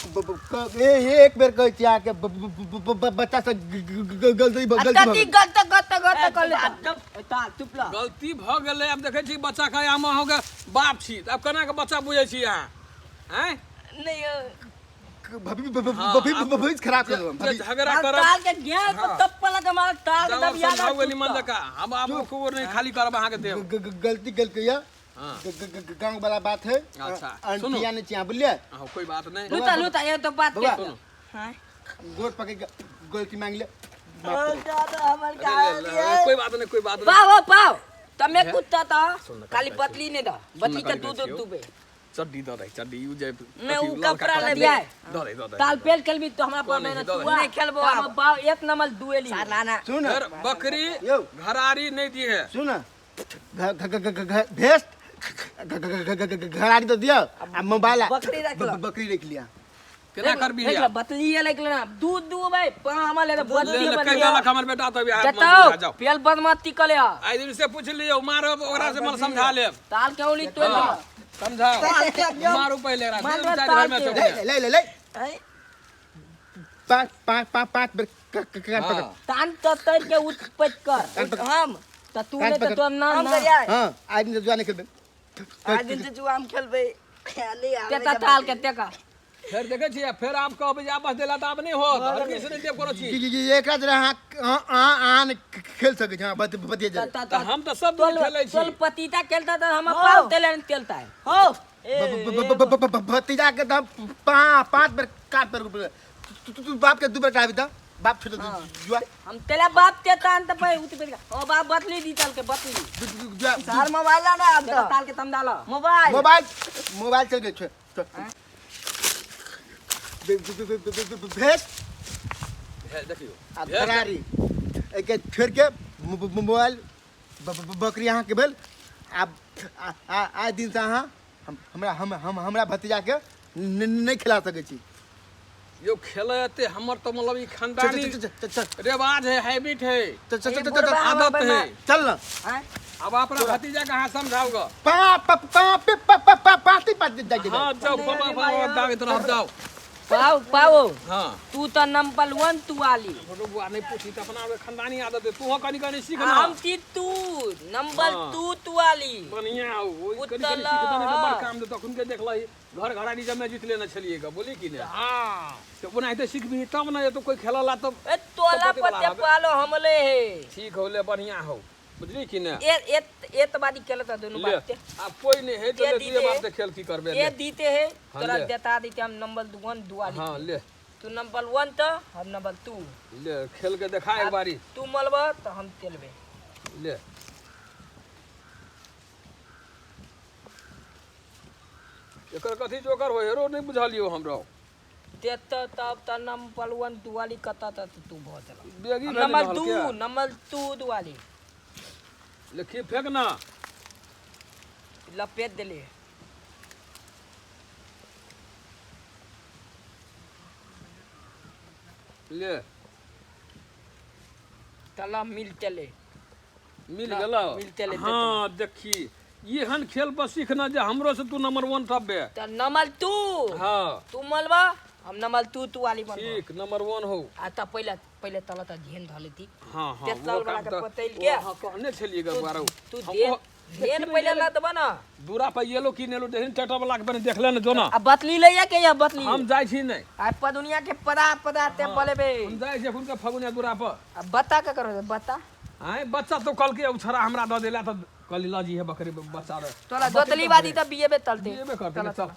एक बेर कहै छी अहाँके, बच्चा से गलती आ गलती भऽ कथी गेल। गलत गलत गलत कर ले। ताल चुप ल। गलती भऽ गेलै। आब देखै छी बच्चा के, हम अहाँके बाप छी तऽ आब केना के बच्चा बुझै छी अहाँ? आँय? नहीं। भभी भभी भविष्य खराब कर देलहुँ। जे भभी झगड़ा करब ताल के ज्ञान पर तप्पा लगा मार ताल के जब दबिया। समझाउ निमन जकाँ, हम आब ओकर नहीं खाली करब अहाँके देब। गलती गलती या हाँ। गाँव वाला बात है। अच्छा, सुनू। अंटिया नहीं चाहिए, बुझलिए? हाँ, कोई बात नहीं। लूता लूता, ये तो बात बउआ। के हां। गोड़ पकड़ के गलती मांग ले। हमर का? अरे ले, ले, कोई बात नहीं, कोई बात नहीं। पाओ पाओ, तमे कुत्ता त खाली बतली नहीं दा, बतली के काली दूध कहै छियौ। दूबे। चड्डी दऽ दै, चड्डी उ जे नहीं, अथी उ ललका कपड़ा कपड़ा ले दिया। दऽ दै, दऽ दै। ताल पेल खेलबी तो हमरा पर कोन मेहनत है, दऽ दे। नहीं खेलबो। हम बाव एक नंबर दुएली। साला सुन। फिर बकरी यौ। घरारी नहीं दी है। सुन, भेस्ट घराड़ी दऽ दियौ आ मोबाइल आ बकरी राखि लऽ। बकरी रखि लिअ। केना करबी? देख ल, बतली ये ले ना दूध दूबे पा हमरा ले ले बतली। ले, कहि बतली देलक हमर बेटा तऽ बिहार जताओ। जाओ। पेल बदमाती कले। आइ दिन से पूछ लियौ, मारब ओकरा से, मन समझा लेब। ताल के उली तो समझाओ, मारू पहिले एकरा। मार दू दे चारि ताल घर में के। चौक। ले ले ले ले, पाँच पाँच पाँच पाँच बेर कान पकड़। तान त तर के उत्पत कर। हम त तू कान ने त पकड़। तो ना हम ना। करिया। हाँ, आज दिन से जुआ नहीं खेलबे। आज दिन से जुआ हम खेलबै नहीं। ते त ताल के ते का। फेर देखै छियै, फेर आब कहबै जे आब बस देला तऽ आब नहि होत, हरगिज नहि देब कोनो चीज। एकरा जरा अहाँ अहाँ अहाँ नहि खेल सकै छी। हाँ, बतिया त जरा। त तऽ हम तऽ सब दिन खेलै छी। तोल पतीता खेलता त हम पाव तेल नहीं तेलता है। हो। भतीजा के तऽ हम पाँच बेर कान पर तू तू- तू बाप के 2 बेर कराबी तऽ बाप छोड़ जुआ। हम तेला बाप ते तान त पे उत पे ओ बाप बतली दी ताल के बतली। जुआ। सार मोबाइल ना आब। ते ताल के तम डालो। मोबाइल मोबाइल, मोबाइल चल गई। छोड़ छोड़। भेस हे, देखियौ। आ घरारी एके छोड़ के मोबाइल बकरी अहाँके भेल। आब आइ दिनसँ अहाँ हम हमरा हम हम हमरा भतीजाके नहि खिला सकै छी। यौ, खेलै एते हमर तऽ मतलब ई चल। खानदानी चल चल चल चल। रिवाज है, हैबिट है। चल चल चल चल। बुढ़बा। आदत है। चल ना। आँय? अब अपना भतीजा के अहाँ समझाओ ग। पा पा पा पे पा पा पा पाती पाती जाइ। हाँ, जाओ पापा, पापा दागैत रहब, जाओ। पाओ पाओ। हाँ। तू त नंबर 1 तू आली। छोटू बुआ नहीं पूछी तऽ अपना खानदानी आदत है, तू कनी कनी सीख ना। हम ती तू नंबर हाँ। 2 तू आली। बढ़िया हो, ओहि कनी कनी उतला, सीख, तने तऽ बड़ हाँ। काम देतौ। अखुनके देखलही घर घराड़ी जब जीत लेने छलियै ग, बोली कि ने? हां। तऽ ओनाहिते सिखबही तब ने, तो कोई खेलला तऽ ए तोला पति वाला पते हबे। पालो हमले हे। ठीक हो ले, बढ़िया हो, बुझली कि ने? ए ए ए त बारी खेलता दोनों ले। बात ते। आब कोई नहीं है तो ये ले दीदे। दुए बाप से खेल की करबे ए ले। दीते है। हाँ, तोरा ले। देता दीते, हम नंबर 1 दुआली। हाँ, ले। तू नंबर 1 त हम नंबर 2। ले, खेल के देखा एक बारी। तू मलबा त हम तेलबे। ले। एकर कथी जोकर हो हेरो नहीं बुझलियो हमरो। ते त तब त नंबर 1 दुआली कत त तू भ देला। बेगी हम भेल नंबर रहल 2 क्या? नंबर 2 दुआली। ले, फेंक ना। लपेट देले। ले। तला मिल चले। मिल ना, गेलो। मिल चले। हाँ, देखी, एहन खेल पर सीखना जे हमरो से तू नंबर 1 ठबे। त नंबर 2। हाँ। तू मलबा, हम नंबर 2 तू वाली बनबो। ठीक, नंबर 1 हो। आ त पहिले पहिले तला त घेन धले थी। हाँ हाँ। ते वो तल काम वाला के तऽ- पतैल ओ के। हाँ, कहने छलियै ग बारो। तू हम दे ओ- देन पहिले ला देबा ना। दूरा पर येलो की नेलो देहिन ट्रैक्टर वाला के बने देखले ने जो ना। आ बतली लैया के या बतली। हम जाइ छी नहि। आ पदुनिया के पदा पदा ते बोलेबे। हम जाइ छी हुनका फगुनिया दूरा पर। आ बता के करो बता। आँय, बच्चा तो कहलकै उ छड़ा हमरा दऽ देला तऽ कहली लऽ जी हे बकरी बच्चा रे। तोरा दोतली बादी त बियेबे तलते। बियेबे करतै ने, चल।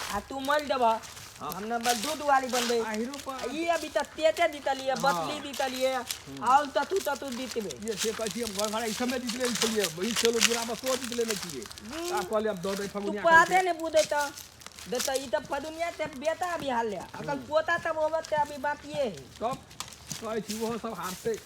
आ तू मल देबा, हम नंबर 2 दुआली बनबे। आहिरो पा ई अभी त तेते दितलिए, बतली दितलिए आउ त तू त तू दितबे। ये से कहै छी हम घर भाड़ा ई सबमे जीत लेने छलियै, ई चलो दूरा पर तो जीत लेने छियै, आ कहलियै आब दऽ दै तू फगुनिया। पादे ने बुदे त देता ई त फदुनिया ते बेटा अभी हाल ले अकल पोता तब होबत ते अभी बाकी है। तब कहै छी ओहो सब हारतै।